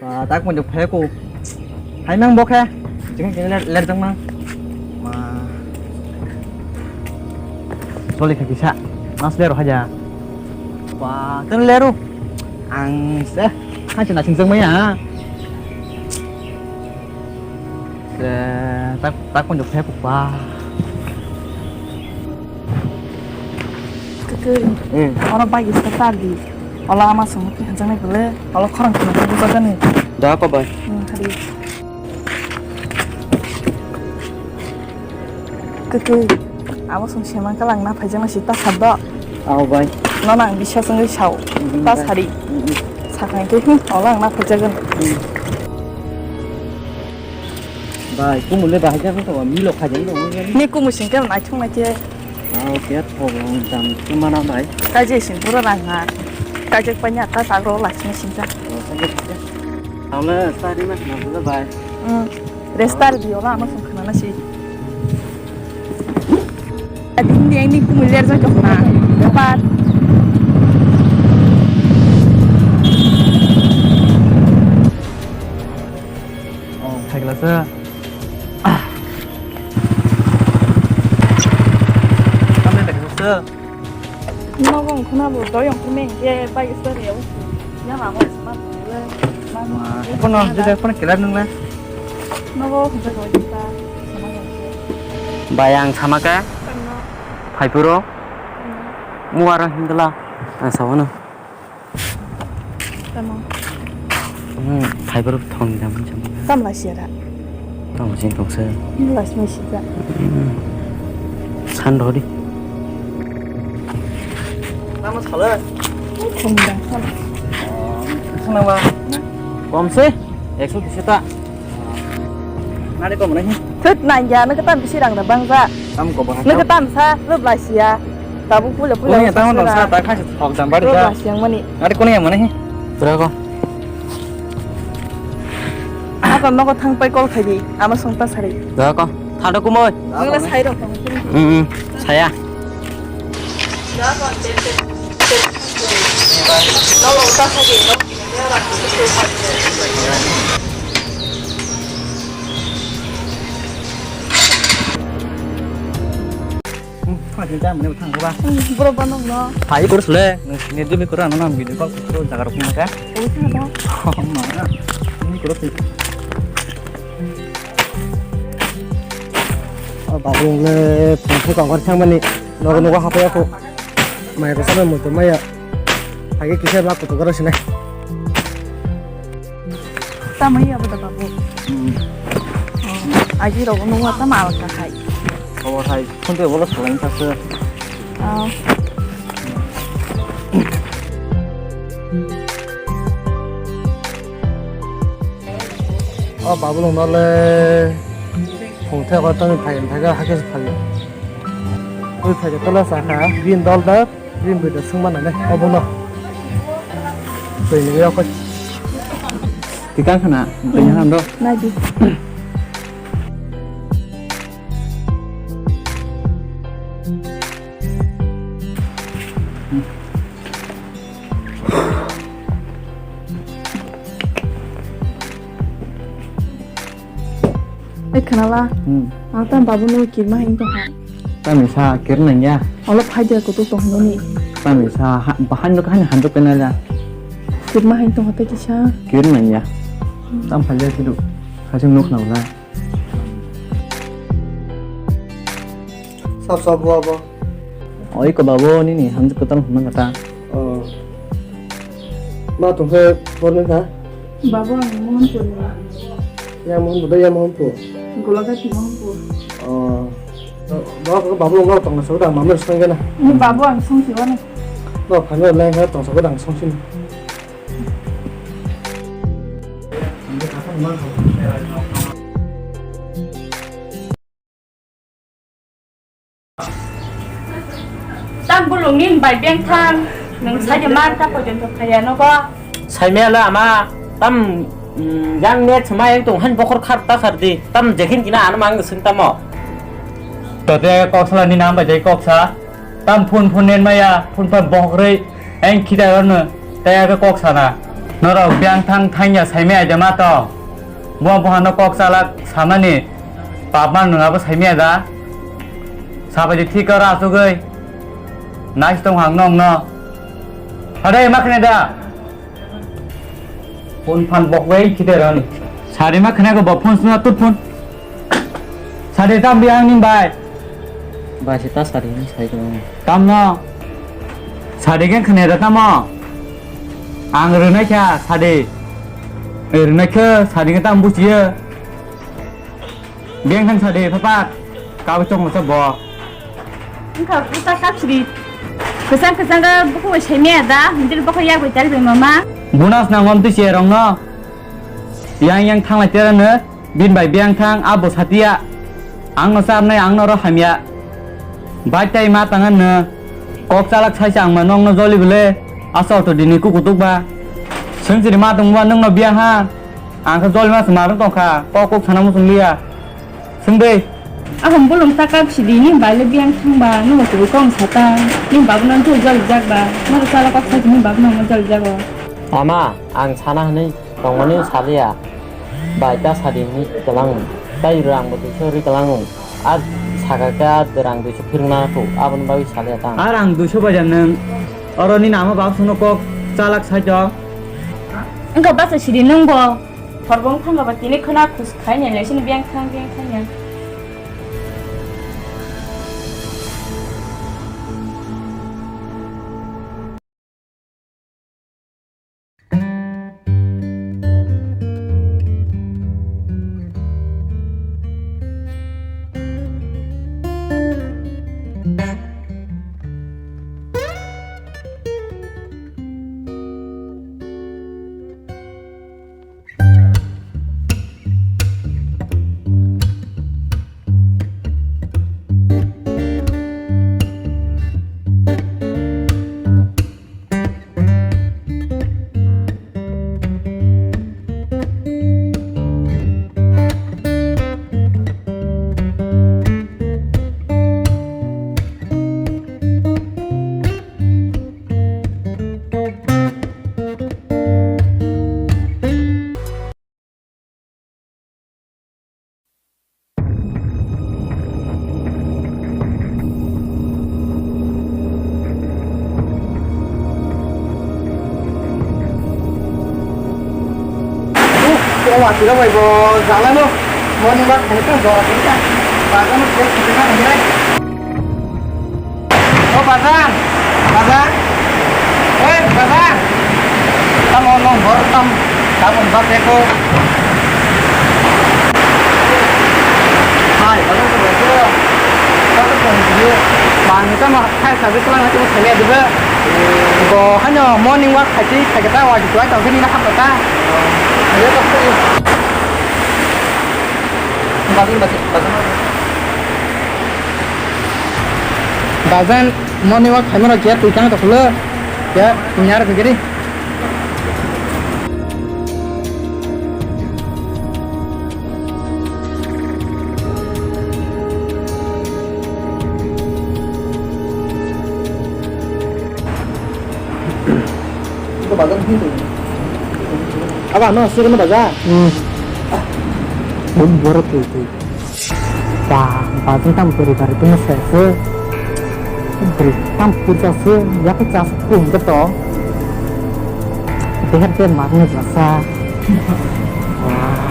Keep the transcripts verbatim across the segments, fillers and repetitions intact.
Ah, tak mo phai ko. Hai mang bo khe. Jeng jeng ler ler jang mang. Ma. Soli kha kisa. Mas ler haja. Wa, ten leru. Ang se. Ha chena sing jang maya. Se tak tak mo phai ko ba. Kwkwi. Hmm. Oro bike start di. Ola ama songwi khe hwnjaknai bwle. Ola khorang khorang khe bujakani. Da ko bai. Hmm, hari. Kwkwi. Abo song semang kalang na phaijak na si ta sat do. Ao bai. No nang bisa songwi sao. Hmm, ta bai. Sari. Hmm, hmm. Sakang khe, hmm, ola ang na phaijagan. Hmm. Bai, kumule bahai jang to milo khaijang do. Ni kumu sing khe naithok naikhe. Ah, okay, thok long jam kumana bai. Kaje sing pura rang ha. Kaje panya ta sagro lachina sing ta. Oh, kaje kaje. Taule sari mas na bula bai. Hmm. Restar di ola ama song khana na si. Adin di ini kumule rja jok na. Pat. Oh, phaikhlasa. Tamni phaikhlasa. Nogo wngkhwna bo doyong khe meng khe bike start ya. Ya ma mo sma le. Ma, kono jide kono kela nung le. Nogo hwnjak bai ta. Bai ang sama ka. Phai phuru. Muara hingla. Ang sawano. Tamo. Hmm, fiber thong jam jam. Tam la siara. Tam sing thong se. Ni la sma sija. Hmm. San rodi. Tamo sala. Thong jam sala. Sana ba. Kom se. Ekso bisi ta. Nari kom nahi. Thut nangya, nang ketam bisi rang da bangja. Tam ko bahasa. Nang ketam sa, lo blai sia. Tabuk pula pula. Kuni tamo dong sa ta khai thok jam bari da. Lo blai siang mani. Nari kuni yang mana hi? Berapa ko? Apa nogo thang pai call khai di, ama song ta sari. Berapa ko? Thada kumoi. Nang la sai rok. Hmm, hmm. Saya. Hmm, thang jam ne thang ba. Bro banong no. Hai, kurus le. Ne dumi kura no nam video call kuru jaga rok maka. Oh, thang ba. Oh, ma. Ini kurus. O babu le phone khe kongkar thangmani nogo nogo hapaya kho. Mai ko sabai muitu maya. Hage kisa ba kutu garo sinai. Tamo ya bada babu. Hmm. Oh, aji rogo nungwa tamo alka hai. Khobor hai, phone te bolo salai thakse. Oh. O babu lung nole phung the ko tami phai phai ga hake phai. Ui phai ga tola sa kha bin dol da bin bui da sung mana ne obo no. Tui ni yo ko. Tikang khana tui ni ham do. Nai di. Ei khnala. Hmm. Ang tam babu no kirma hain tongha. Tami sa kirna ya. Olo phai dia kutu tong nini. Tami sa ha-, bahan no kahani hanjok kena ya. Kirma hain tongha te kisa. Kirna ya. Hmm. Tam phai dia kidu. Kasing nuk na wala. Sab sab bo abo. Oi ko babo nini hamjak kwtal hwnma kata. Oh. Ma tong khe porni kha? Babo ang Mohanpur ni. Ya Mohanpur da ya Mohanpur. Golagati Mohanpur. Oh. Bo ko babo ngo tong sa da mamle song gena. Ni babo ang song si wani. Bo phano leng kha tong sa da song sin. Tam bulung ni bai beng thang, nung sai de mar ta pojon to khaya no go. Sai me la ama tam, mm, yang ne chuma yang tung han bokhor khar ta khar di. Tam jekhin kina ano mang sing tamo. To te kok sala ni nam bai jai kok sa. Tam phun phun nen maya, phun phun bokhre. Eng khita ron te aga kok sana. Norok biyang thang thangya saimaya de ma to. Bo bohano kok chalak samani pap man nung abo saimaya da. Sabai de thik ora asugui. Nais tong hang nong no. Hade ma khne da. Phone phan bok bai khide ran. Sari ma khne go bo phone suna tut phone. Sari tam biyang ning bai. Bai se ta sari ni sai ko. Tam no. Sari gen khne da tamo. Ang rwnai kha sadi. Rwnai khe sadi khe tamo buchiyo. Beng thang sadi phapat. Kabo chong masa bo. Wngkha puta kapsri. Kwchang kwchang ga buku bai saimaya da. Hindil bokha yak bai tari bai mama. Bonus nang om twi se rong no. Yang yang thanglai tera no. Bini bai biyang thang abo satia. Ang no charnai ang no ro hamya. Bai tai ma tangan no. Kok chalak sai ang ma nong no joli bole. Asa auto dini kukutuk ba. Seng siri ma tong ba nong no biya ha. Ang kha joli ma se ma rong tong kha. Kok kok sana musung liya. Seng de. Aham bolong taka sidi ni bai le biyang thang ba no ko kong sata. Ni babu no joli jak ba. No chalak kok sai ni babu no joli jak ba. Ama ang sana hani. Tongmani saliya, bai ta sadi hwnwi tonglango, tai rang bo duiso rwi tonglango, a saka khe a rang duiso phirwngna kho, aboni bagwi saliya tang. A rang duiso bai da nwng, oro nini ama baba songno kok chalak sai tong. Wngkha basa sidi nwng bo, thorbong thangkha ba tini khwna khus khaini le sini biyang thang biyang thangya. Uff, o watui rok bai bo jalano. Moni bak khani tang jora khani tang. Bagano khe khani tang hinai. O Bajan, Bajan, oi Bajan, tamo nong hor tam, tabon ba beko. Hai, Bajan ko beko, Bajan ko beko. Bang tamo khai sabi kelang hati mo thani adiba. Bo hano morning walk khai ti khai ta wa di tuai tau ni na khap ta. Ayo to. Bajan, Bajan, Bajan. Bajan, morning walk khaimano khe twi tang tokhulo. Ya, nyar bigiri. Aba no, sir no baja. Hmm. Bom boro twi twi. Ba, bazin tam bwrwi bari tini se se. Bwrwi tam puja se, ya khe chas kum de to. Deher de magni jasa. Wah.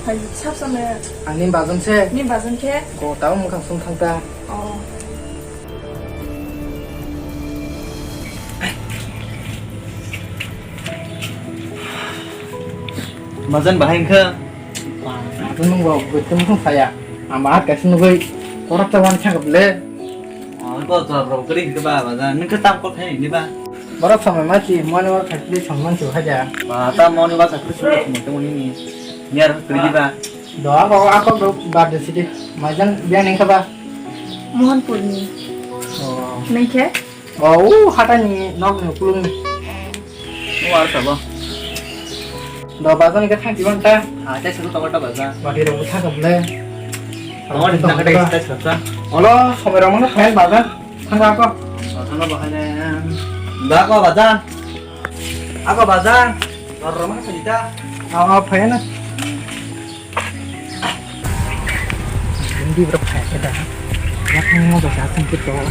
Hai, sap same. Ani bazan se. Ni bazan khe? Ko tau mukhang sung thang ta. Oh. Bazan bahai wngkha. Bazan nung bo gwitung thung saya. Ama hat kaisa nugui korap ta wan chang ble. Oh, ko jor ro kri hingke ba bazan. Nung ke tam ko thai ni ba. Borok samai ma si, moni wa khaisli samman si haja. Ba, ta moni wa khaisli sumai sumai tongmani ni. Miyar kri di ba. Do ako, ako do ba de sidi. Majan biang ni khaba. Mohanpur ni. Oh. Nai khe? Oh, u hata ni nok ni kulung ni. O ar sabo. Do bazan ke thang kiban ta. Ah, tei suru tomato bazan. Bati rok thang ka bole. Tomato thang ka tei suru ta. Olo, somai rok mano thang bazan. Thang ba ko. Oh, thang ba hai ne. Da ko bazan. Ako bazan. Roro mano thang ta. Ah, ah, phai na. Hindi bro, kaya kita. Ya kan mau baca sempit tuh. Oh,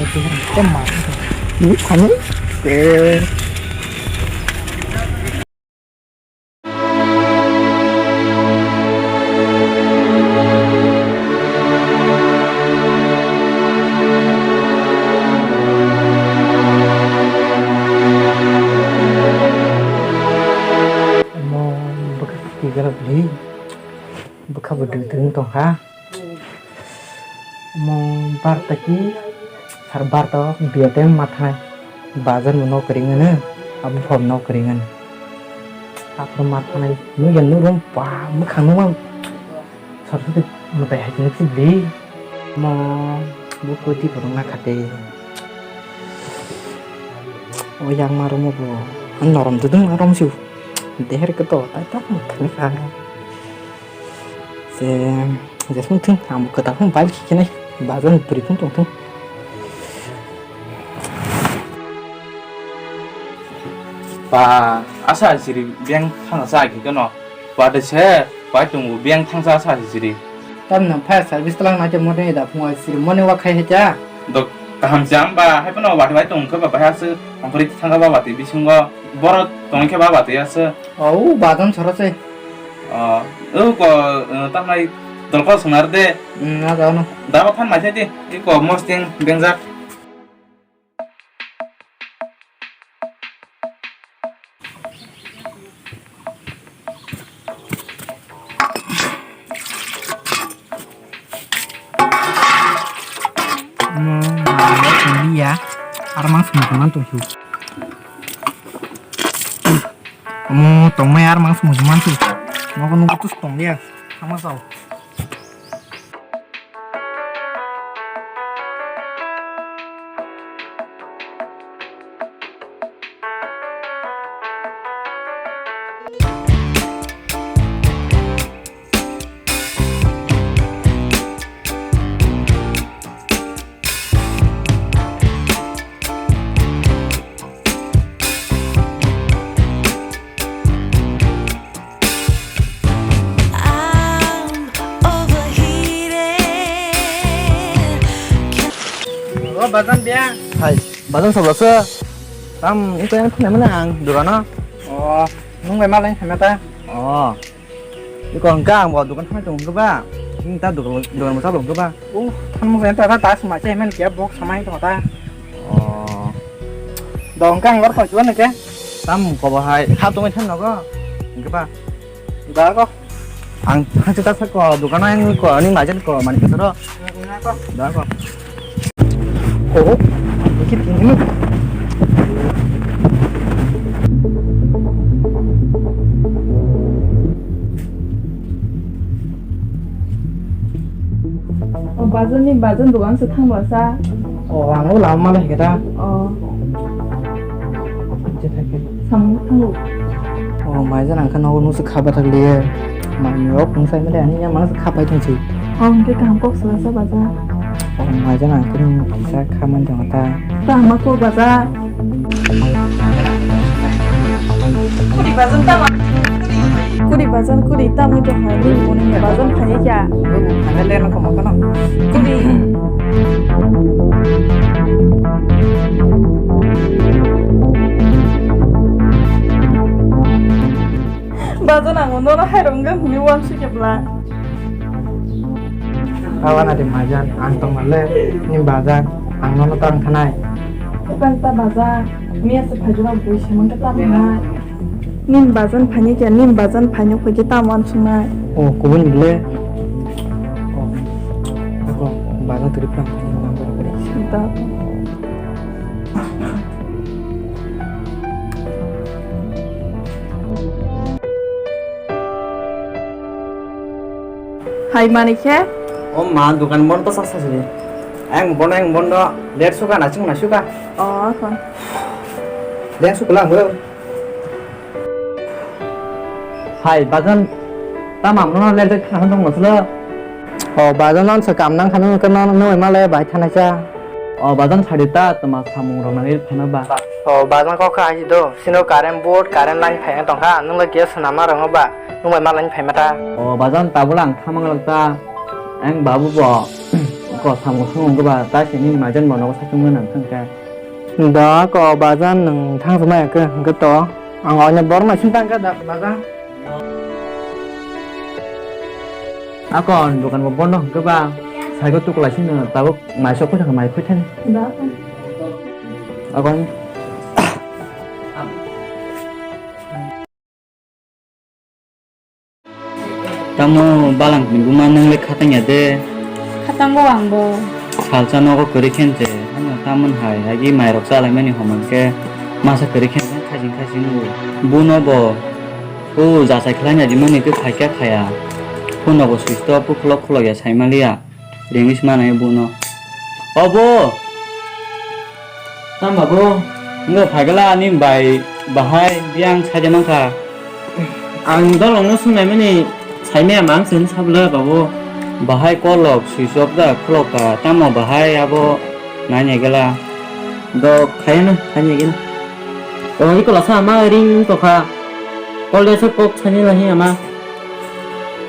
itu kan kemar. Ini kami. Eh. Omo bwkha kijarak bwlwi, bwkha bo dwdwng tongkha. Omo barta ki sar barta o biya time ma thanai. Bazar bo nok kwrwng ano, abo pho nok kwrwng ano. Aphuru ma thanai nukya nukrom ba mwkhang nukmang. Saraswati mwtai hai tongsi bwlwi. Omo bo kwtwi phunukna kha tei. O yang ma romo bo norom dudung ma rom siu. Deher khe to tai tak mwkhang kha. Je, jesung thung, ang bo kwtal phung bai khe khenai, bazar ni puri phung tong thung. Ba, asa siri beng thangsa sa khe keno. Ba de se, bai tung beng thangsa sa siri. Tam na fire service talang na je mone da phung siri mone wa khai hecha. Dok kaham jam ba, hai pano ba bai tung khe ba bai asu, ang puri thangka ba ba ti bisingo, borot tong khe ba ba ti asu. O, u bazan soro se. O, u ko, eh, tamnai dolko sungnar de. Hmm, na jao no. Dabo phan mai thai di, i ko mosting bengjak. Omo, mangno tonglia, aro mangso muchungma tongsu. Omo tongmai aro mangso muchungma tongsu. Nogo nugwi tus tonglia, thangma sao. O bazan dia. Hai, bazan sabla se. Tam itu yang punya mana ang durana? Oh, nung bai malai sama ta. Oh. Iko hwnkha ang bo dokan thangna tongo hwnkhe ba. Chini ta dokan, dokan mwchalo hwnkhe ba. O, thanmung bai ta, ta, ta swmai se men kya box samai tongo ta. Oh. Do hwnkha ang gor khoi chuan hwnkhe. Tam ko bo hai, kha tongwi than nogo. Hwnkhe ba. Da ko. Ang thangse ta sa ko, dokan ang ko, ani majen ko, mani kesoro. Nako. Dako. Oh, ini ini. Oh, bazar ni bazar dogan se thang basa. Oh, ang lama lah kita. Oh. Samung thango. Oh, maija nang khe nogo nung se kha bathak liye. Manwi rok nung sai male ani ya mang se kha pai thung si. Oh, hwnkhe kaham kok sala sa baja. Oh, maija nang khe nung kisa kha man thang ta. Ta ma kok baja. Kuri bajan ta ma. Kuri bajan kuri ta mui to hai ni muni bajan phai kya. Ada le nang kama kana. Kuri. Bazan ang nono hai rong gam hini wan si kebla. Awan ade majan ang tong le ni bazan ang nono tang khanai. Bukan ta bazan, miya se phajura bui se mangka ta khanai. Nin bazan phani kya, nin bazan phani khoi khe tamo uansuknai. O, kubun bole. O, ako bazan trip lang phani number bole. Sita. Hai mani khe? O ma, dukan bondo sa sa sini. Ang bondo, ang bondo. Let suka na chung na suka. O, kon. Let suka lang bro. Hai, bajan, tamo amno let khana dong masla. O, bajan, ang sa kam nang khana nang nang nang ma le bai thana cha. O, bajan, sadi ta tama samung rok nang phana ba. O, bajan, kok kha hai do. Sino current board, current line phai tong kha. Nung le gas nama rong ba. Nung bai ma line phai ma ta. O, bajan, tabuk ang thamang lak ta. Ang babu bo ko samung sung ba ta sini majan bono ko satung nang thang ka. Da ko bajan nung thang sama ya ke, hwnkhe to. Ang onya borok naising tang kha da bajan. Ako dukan bo bondo hwnkhe ba, saigo tukula sino tabuk mai sok koi thang mai koi thani. Da. Ako. Tamo balangni buma nwngle khatangya de? Khatango angbo. Salsa nogo kwrwi khense, ano tamon hai, agi mairok chalaimani homan khe masa kwrwi khense khajing khajing nwngo. Buno bo, o jachai khlaina dimani khe phaikha khaya. Phone nogo switch off, khulok khulok ya saimaliya. Ringwi se mano bono. O bo! Tamo bo? Wngkha phaikhala ani bai bahai biyang saide mankha. Ang dolongno swngnaimani saimaya mang sini sabla babo. Bahai kolok switch off da khulokha tamo bahai abo nanya gela. Do khayana khanya gela. O ikola sa ma ring tokha. Kol de se kok sani lahi ama.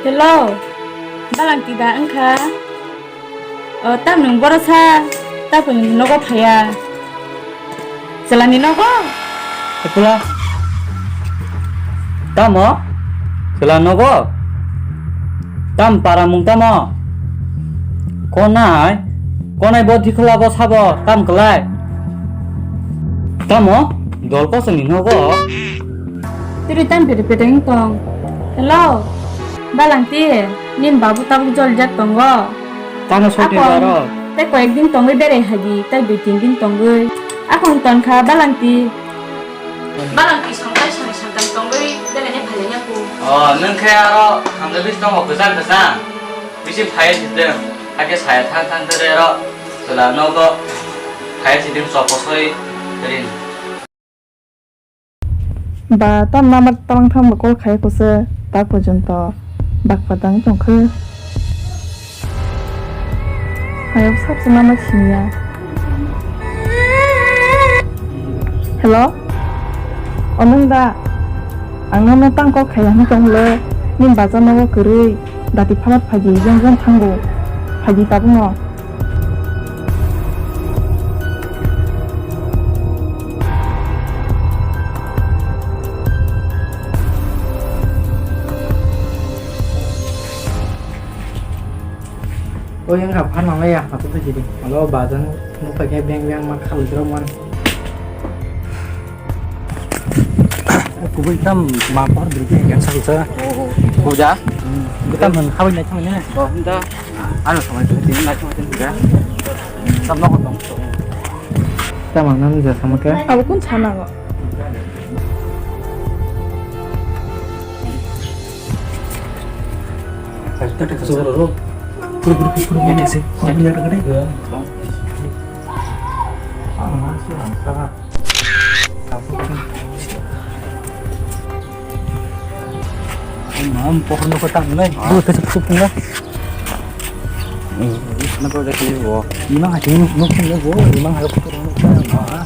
Hello. Balang tida wngkha. O, tamni boro sa, tapuni nogo phaiya. Chwlani nogo? Ekula. Tamo? Chwla nogo? Tam para mung tamo? Konai? Konai bo dikhola bo sabo, tam kwlai? Tamo? Dol kosoni nogo? Tiri tam pete pete wng tong. Hello, Balangti, nini babu tabuk jolijak tongo. Tamo soti Akon, baro. Tei koyek din tongwi berai haidi, tei dui tin din tongwi. Akon tonkha Balangti. Balangti songtai song sangtam tongwi belaina phailaiya ku. O, nwng khe aro hamjagwi tongo kwchang kwchang. Bisi phaiya sitwng, hakhe saya thang thang tere aro chwla nogo phaiya sitwng chok kosoi rin. Ba tam number talang thang ba call khai kose ta porjonto bak padang tongkhe. Hayok sabse number siniya. Hello? Onung da? Ang nono tang call khai hwnwi tongmole, nini bacha nogo kwrwi, dati phamat phaidi, jeng jeng thango, phaidi tabukno. O yang kha phan mang ya, aku tuh jadi. Kalau badan buka kayak beng beng mak kalau jeruk man. Kubui tam ma por diri ke yang satu sa. Oh, oh. Kuja? Hmm. Kita men kawin naik mana? Oh, dah. Anu sama itu, ini naik sama itu juga. Sama kau dong. Kita mana nih sama ke? Aku pun sana kok. Kita kasih dulu. Pura pura pura pura ini sih. Ini ada gede. Mam, pohon ko tang nai. Ah. Dua kasih pura pura. Ini sana kau dah kali bo. Imang hati nuk nuk bo. Imang harus pura pura.